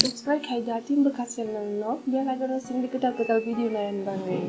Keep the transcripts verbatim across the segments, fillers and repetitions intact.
Subscribe khai da tin bwkha channel no, bell icon no singdi kwtal kwtal video naiyan bagwi.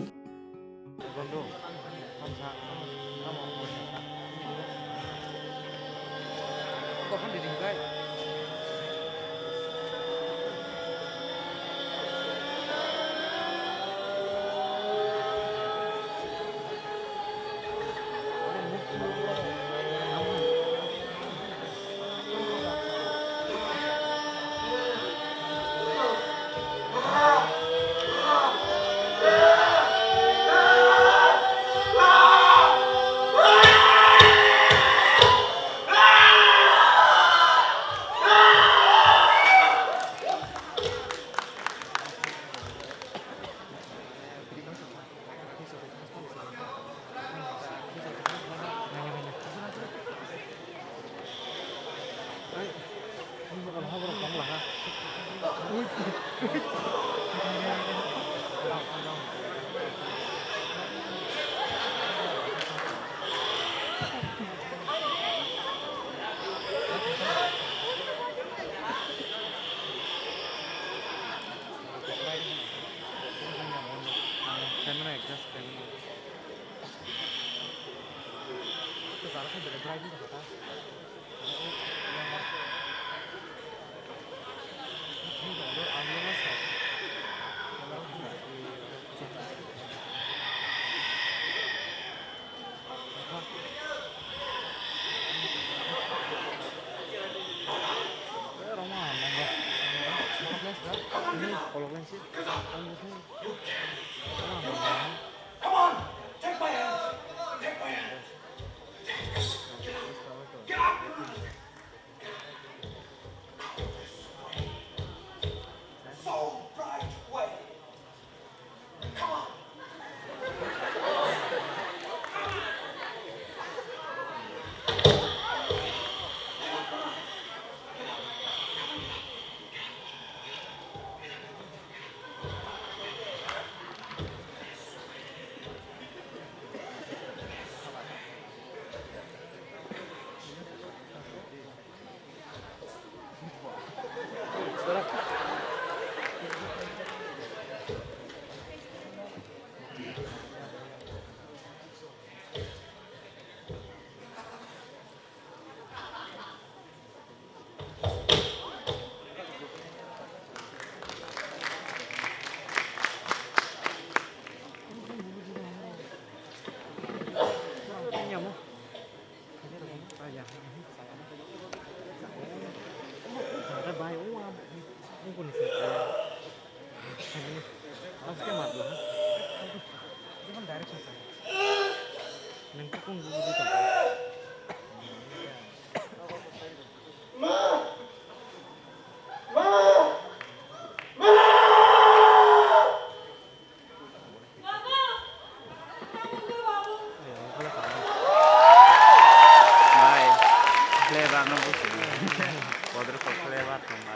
Come on! Take my hand! Take my hand! Take this! Get out! Get out! So bright way! Come on! Bai, flavor no busi. Bodro ko flavor tong ma.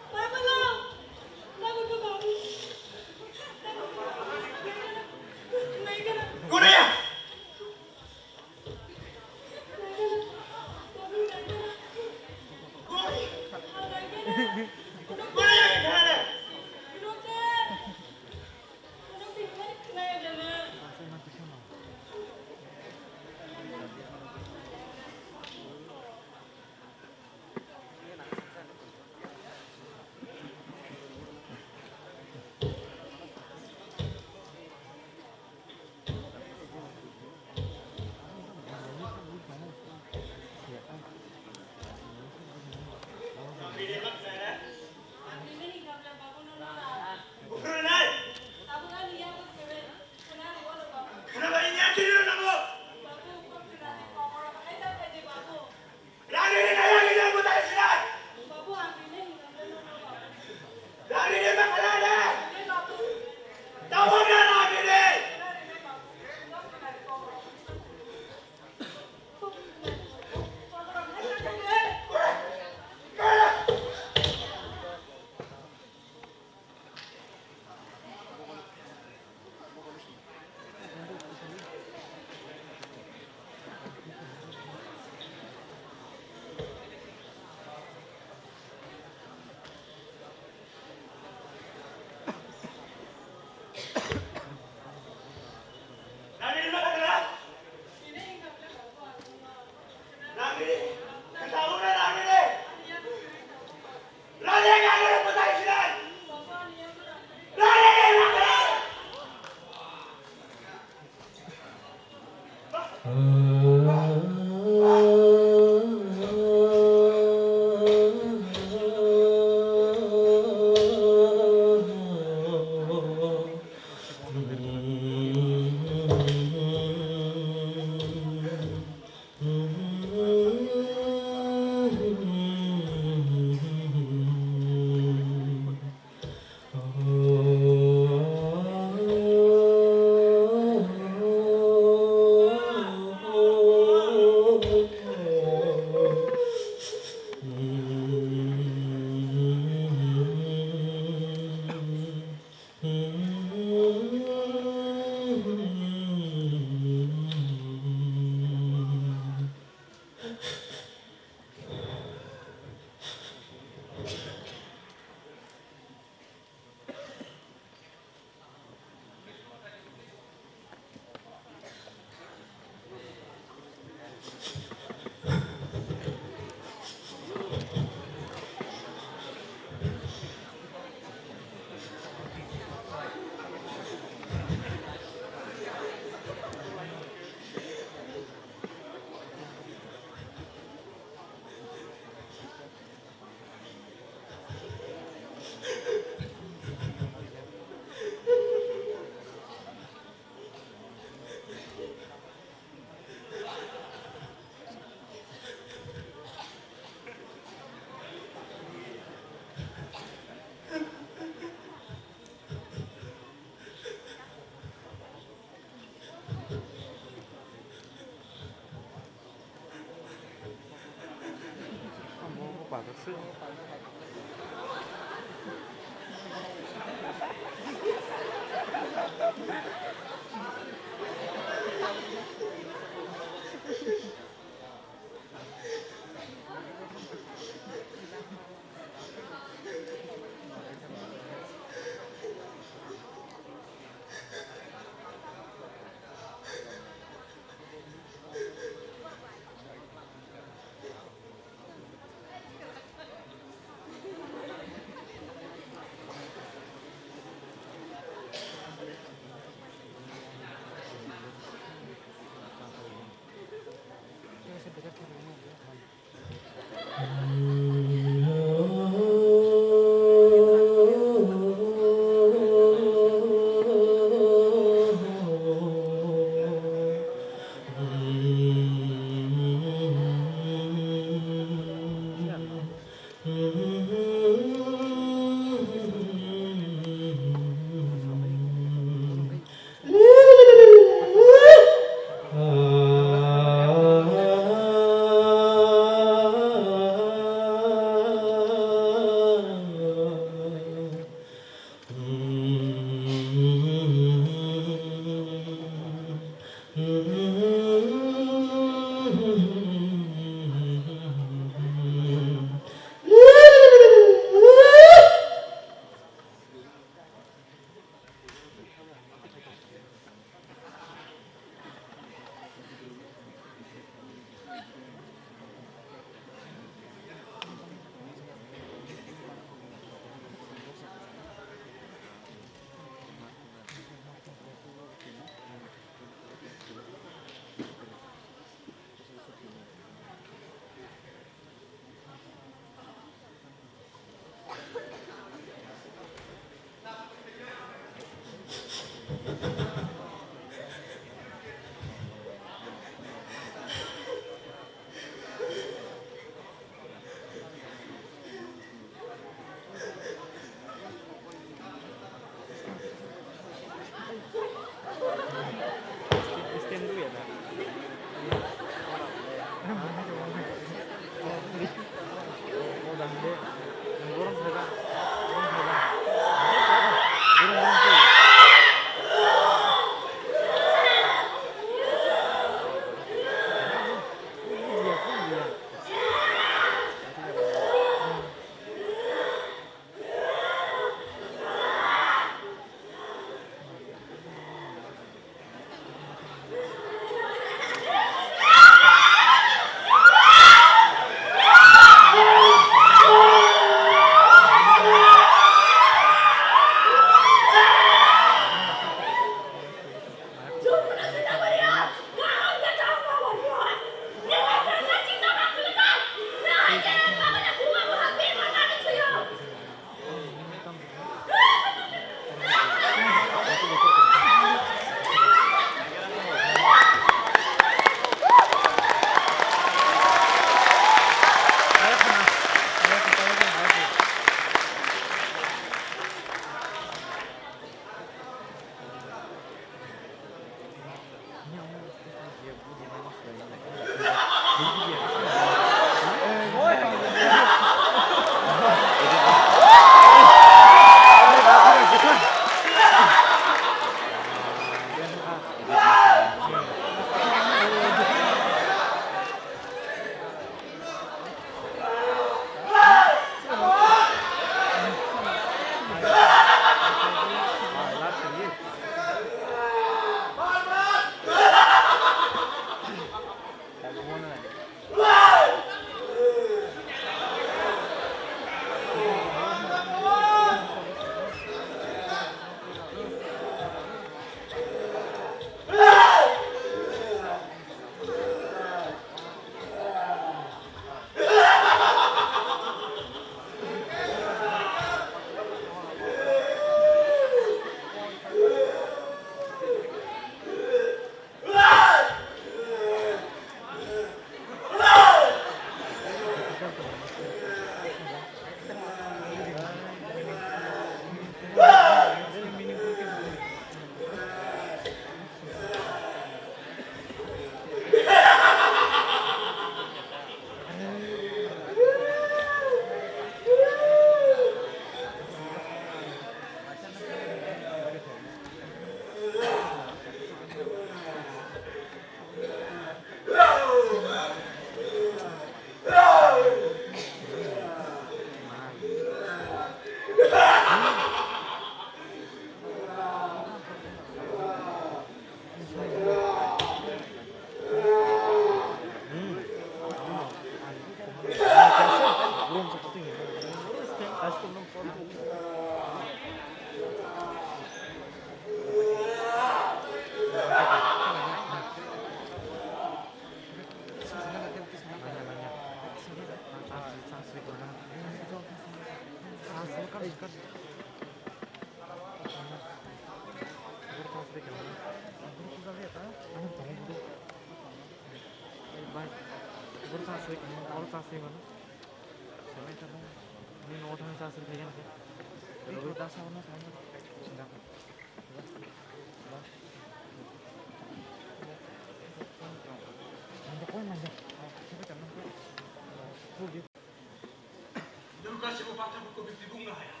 Durga Shiva Patha Buddha Bhikti Bung Nahaya.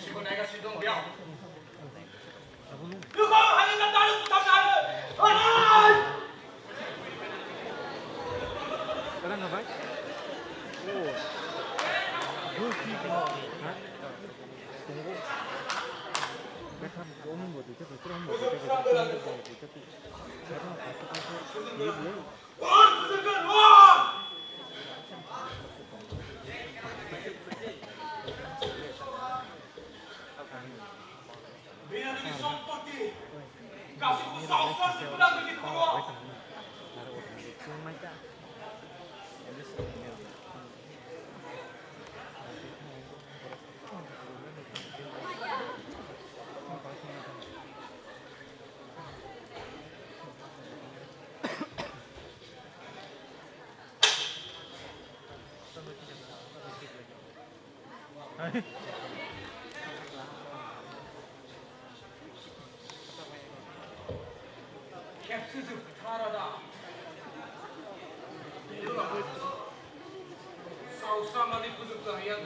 Shiva Naga Sidong Biao. Durga Maharaj Nataru Kutam Nare. Arai! Kadang nggak baik? Oh. Gue sih kenal. Hah? Tunggu. Gue kan gue mau buat itu, terus mau buat itu, terus mau buat itu. Karena apa? Apa? Ini gue Binani sompoti, kasih ku sausar si pedang demi koro. Khepswk thara da. Sausra mani kujuk ta ya.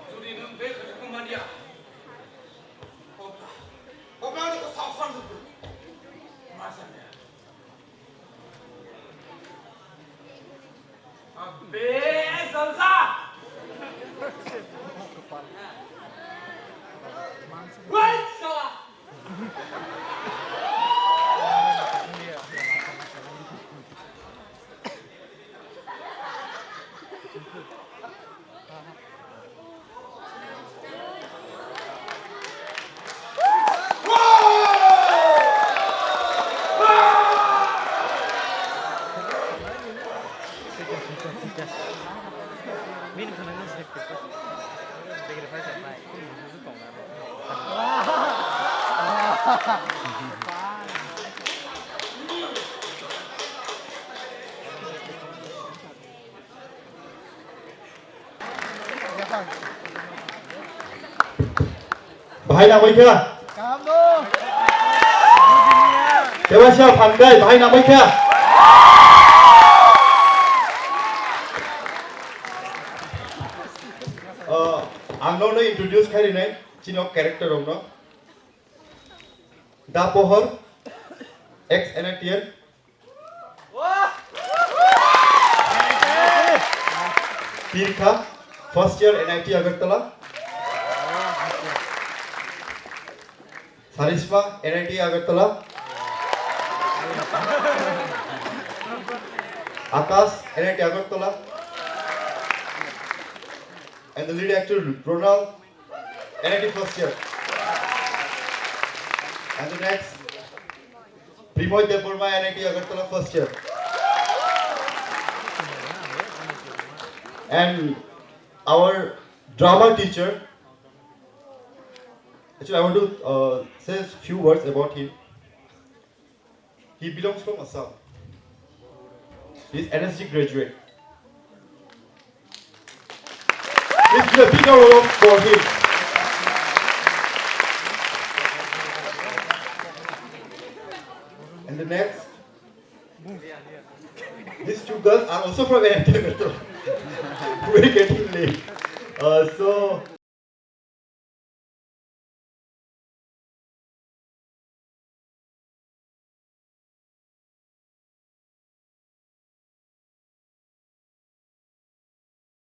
Jodi nwng be kujuk manya. Obla. Obla nwng sausra jukuk. Masanya. Abe, salsa! Wait, sala! Bahai nangbai kha? Kaham no. Tewaisa phangai bahai nangbai kha? Oh, ang no introduce khai rinai chini character rok no. Dapohor, ex N I T N. Pirkha, first year N I T Agartala. Sarisma, N I T Agartala. Akash, N I T Agartala. And the lead actor, Ronald, N I T first year. And the next, Primoy Debbarma, N I T Agartala, first year. And our drama teacher, actually, I want to uh, say a few words about him. He belongs from Assam. He is N S G graduate. Please give a big round of applause for him. And the next, these two girls are also from N I T Agartala. We're getting late. Uh, so,